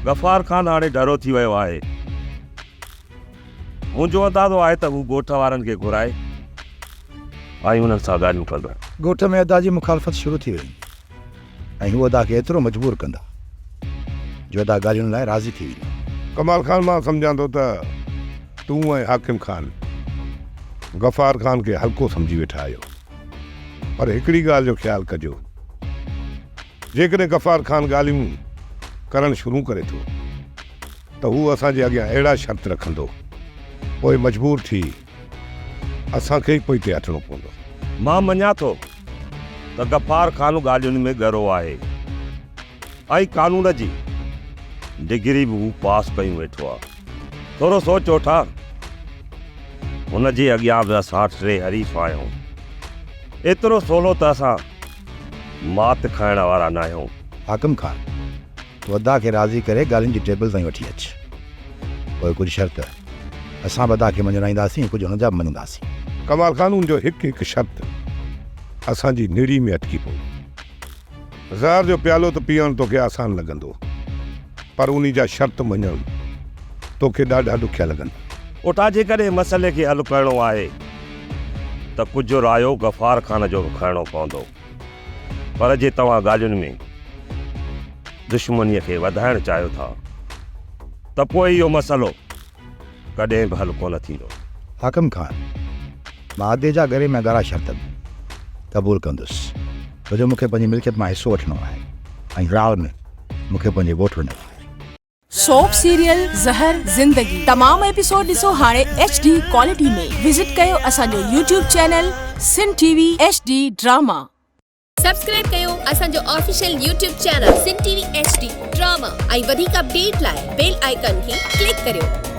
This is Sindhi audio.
غفار خان هاڻي ڍرو ٿي ويو آهي. منهنجو اندازو آهي ته هو ڳوٺ وارن کي گهرائي ۽ انهن سان ڳالهيون ڪندو. ڳوٺ ۾ ادا جي مخالفت شروع ٿي ويندي ۽ هو ادا کي ايترو مجبور ڪندا جو ادا ڳالهين لاء راضي ٿي ويندو. ڪمال خان مان سمجهان ٿو ته تون ۽ حاڪم خان غفار خان کي هلڪو سمجهي ويٺا آهيو پر هڪڙي ڳالهه جو خيال ڪجو جيڪڏهن غفار خان ڳالهيون ڪرڻ شروع ڪري ٿو ته هو اسان جي اڳيان اهڙا شرط رکندو، پوء مجبور ٿي اسان کي ئي پوئتي هٽڻو پوندو. مان مڃان ٿو ته غفار خان ڳالهين ۾ ڳرو آهي ۽ قانون جي ڊگري به هو پاس ڪيون ويٺو آهي. ٿورو سوچ اوٺا، هن جي اڳيان به اسان ٽي حريف آهيون. ايترو سولو ته اسان مات کائڻ وارا ناهيون. حاڪم خان، تون ادا کي راضي ڪري ڳالهين جي ٽيبل تائين وٺي اچ. پوء ڪجهه شرط اسان به ادا کي مڃرائينداسين ۽ ڪجهه هن جا به مڃينداسين. ڪمال خان ان جو هڪ هڪ شرط اسان جي نڙي ۾ اٽڪي پوندو. زهر جو پيالو ته پيئڻ توکي آسان لڳندو پر انهي جا شرط مڃڻ توکي ڏاڍا ڏکيا لڳندا. اوٺا جيڪڏهن مسئلي کي حل ڪرڻو آهي ته ڪجهه رايو غفار خان جو به کڻڻو پوندو. پر جي توهان ڳالهين ۾ دشمنيء کي وڌائڻ چاهيو ٿا ته پوء اهو مسئلو ڪڏهن به حل ڪونه ٿيندو. حاڪم خان، مان ادي جا ڳري ۾ ڳرا شرط به قبول ڪندس، ڇو جو مون کي پنهنجي ملڪيت مان حصو وٺڻو آهي ۽ راء ۾ مون کي پنهنجي ووٽ وڃڻو آهي. سوپ سيريل زهر زندگي تمام ايپيسوڊ ڏسو هاڻي ايڇ ڊي ڪوالٽي ۾ وزٽ ڪيو اسان جو YouTube channel Sindh T V H D drama. Subscribe ڪيو اسان جو official YouTube channel Sindh T V H D drama ۽ وڌيڪ اپڊيٽ لاء بيل آئيڪان کي ڪلڪ ڪريو.